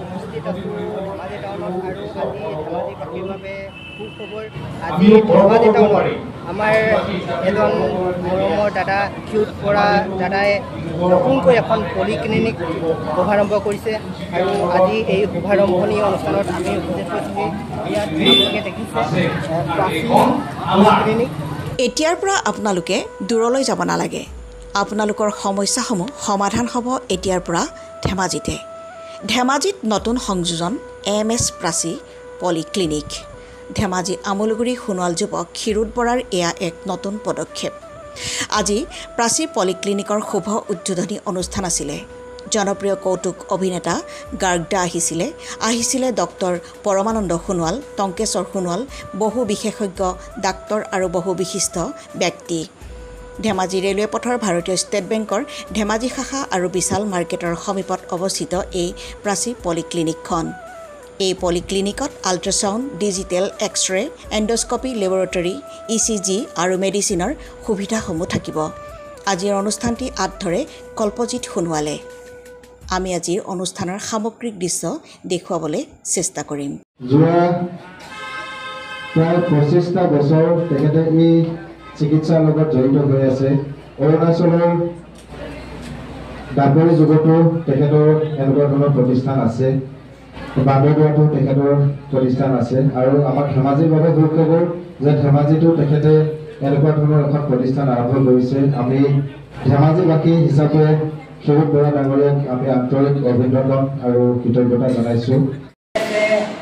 উপস্থিত আছোঁ ধেমাজি টাউনত আৰু আজি ধেমাজিবাসীৰ বাবে সুখবৰ। আজি ধেমাজি টাউনত আমাৰ এজন মৰমৰ দাদা ক্ষীৰোদ বৰা দাদাই নতুনকৈ এখন পলিক্লিনিক শুভাৰম্ভ কৰিছে আৰু আজি এই শুভাৰম্ভণি অনুষ্ঠানত আমি উপস্থিত হৈছোঁ। ইয়াত আপোনালোকে দেখিছে প্ৰাচী পলিক্লিনিক। এতিয়াৰ পৰা আপোনালোকে দূৰলৈ যাব নালাগে, আপোনালোকৰ সমস্যাসমূহ সমাধান হ'ব এতিয়াৰ পৰা ধেমাজিতে। ধেমাজিত নতুন সংযোজন M S Prachi polyclinic. Dhemaji Amluguri Sonowal যুৱক ক্ষীৰোদ বৰাৰ এয়া এক নতুন পদক্ষেপ। আজি প্ৰাচী পলিক্লিনিকৰ শুভ উদ্বোধনী অনুষ্ঠান আছিলে। জনপ্ৰিয় কৌতুক অভিনেতা গাৰ্গদা আহিছিলে ডক্টৰ পৰমানন্দ সোণোৱাল, টংকেশ্বৰ সোণোৱাল, বহু বিশেষজ্ঞ ডাক্তৰ আৰু বহু বিশিষ্ট ব্যক্তি। ধেমাজি ৰেলৱে পথৰ ভাৰতীয় ষ্টেট বেংকৰ ধেমাজি শাখা আৰু বিশাল মাৰ্কেটৰ সমীপত অৱস্থিত এই প্ৰাচী পলিক্লিনিকখন। এই পলিক্লিনিকত ultrasound, digital X-ray, endoscopy laboratory, ECG আৰু মেডিচিনৰ সুবিধাসমূহ থাকিব। আজিৰ অনুষ্ঠানটি আঁত ধৰে কল্পজিত সোণোৱালে। আমি আজিৰ অনুষ্ঠানৰ সামগ্ৰিক দৃশ্য দেখুৱাবলৈ চেষ্টা কৰিম। যোৱা প্ৰায় 25টা বছৰ তেখেতে এই চিকিৎসাৰ লগত জড়িত হৈ আছে। অৰুণাচলৰ দাপৰি যুগতো তেখেতৰ এনেকুৱা ধৰণৰ প্ৰতিষ্ঠান আছে, বান্দৰদোৱাতো তেখেতৰ প্ৰতিষ্ঠান আছে আৰু আমাৰ ধেমাজিৰ বাবে সুখবৰ যে ধেমাজিতো তেখেতে এনেকুৱা ধৰণৰ এখন প্ৰতিষ্ঠান আৰম্ভ কৰিছে। আমি ধেমাজিবাসী হিচাপে ক্ষীৰোদ বৰা ডাঙৰীয়াক আমি আন্তৰিক অভিনন্দন আৰু কৃতজ্ঞতা জনাইছোঁ।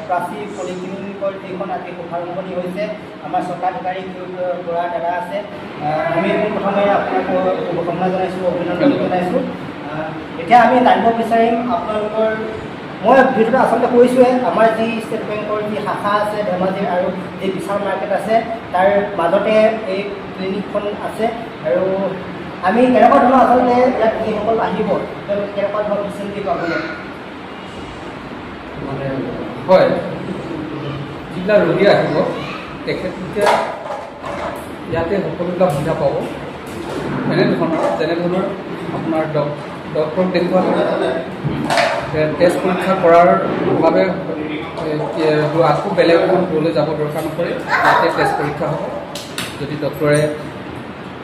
প্ৰাচী পলিক্লিনিকৰ যিখন আজি শুভাৰম্ভণি হৈছে, আমাৰ স্বত্বাধিকাৰী ক্ষীৰোদ বৰা দাদা আছে। আমি প্ৰথমে আপোনাক শুভকামনা জনাইছোঁ, অভিনন্দন জনাইছোঁ। এতিয়া আমি জানিব বিচাৰিম আপোনালোকৰ, মই ভিডিঅ'টো আচলতে কৈছোঁৱে, আমাৰ যি ষ্টেট বেংকৰ যি শাখা আছে ধেমাজিৰ আৰু যি বিশাল মাৰ্কেট আছে তাৰ মাজতে এই ক্লিনিকখন আছে আৰু আমি কেনেকুৱা ধৰণৰ আচলতে ইয়াত যিসকল আহিব তেওঁলোকে কেনেকুৱা ধৰণৰ ফেচিলিটি পাব ইয়াত? মানে হয়, যিবিলাক ৰোগী আহিব তেখেতলোকে ইয়াতে সকলোবিলাক সুবিধা পাব। যেনেধৰণৰ আপোনাৰ ডক্টৰক দেখুওৱা, টেষ্ট পৰীক্ষা কৰাৰ বাবে আকৌ বেলেগ এখন দূৰলৈ যাব দৰকাৰ নপৰে, ইয়াতে টেষ্ট পৰীক্ষা হ'ব। যদি ডক্টৰে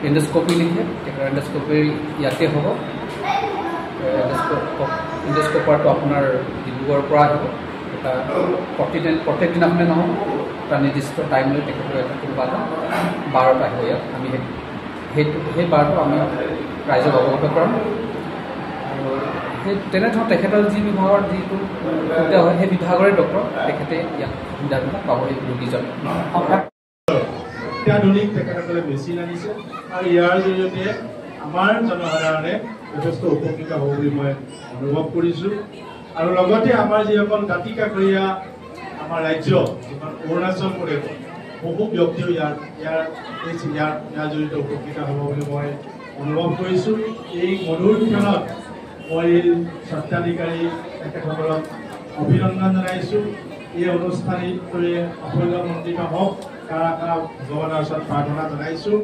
এণ্ডস্কপি লিখে তেখেতৰ এণ্ডস্কপি ইয়াতে হ'ব। এণ্ডস্কপাৰটো আপোনাৰ ডিব্ৰুগড়ৰ পৰা আহিব। এটা প্ৰত্যেক দিনাখনে নহ'ব, এটা নিৰ্দিষ্ট টাইম লৈ তেখেতৰ এটা কোনোবা এটা বাৰত আহিব ইয়াত। আমি সেই বাৰটো আমি ৰাইজক অৱগত কৰাম। আৰু সেই তেনেধৰণৰ তেখেতৰ যি বিভাগৰ যিটো সুবিধা হয় সেই বিভাগৰে ডক্টৰ তেখেতে ইয়াত সুবিধাবিলাক পাব এই ৰোগীজনে। অত্যাধুনিক তেখেতসকলে মেচিন আনিছে আৰু ইয়াৰ জৰিয়তে আমাৰ জনসাধাৰণে যথেষ্ট উপকৃত হ'ব বুলি মই অনুভৱ কৰিছোঁ। আৰু লগতে আমাৰ যিসকল দাঁতি কাষৰীয়া আমাৰ ৰাজ্য যিখন অৰুণাচল প্ৰদেশত বহু ব্যক্তিও ইয়াৰ ইয়াৰ ইয়াৰ ইয়াৰ জৰিয়তে উপকৃত হ'ব বুলি মই অনুভৱ কৰিছোঁ। এই মধুৰ ক্ষণত মই স্বত্বাধিকাৰী তেখেতসকলক অভিনন্দন জনাইছোঁ। এই অনুষ্ঠানটোৱে সাফল্যমণ্ডিত হওক তাৰ আশা ভগৱানৰ ওচৰত প্ৰাৰ্থনা জনাইছোঁ।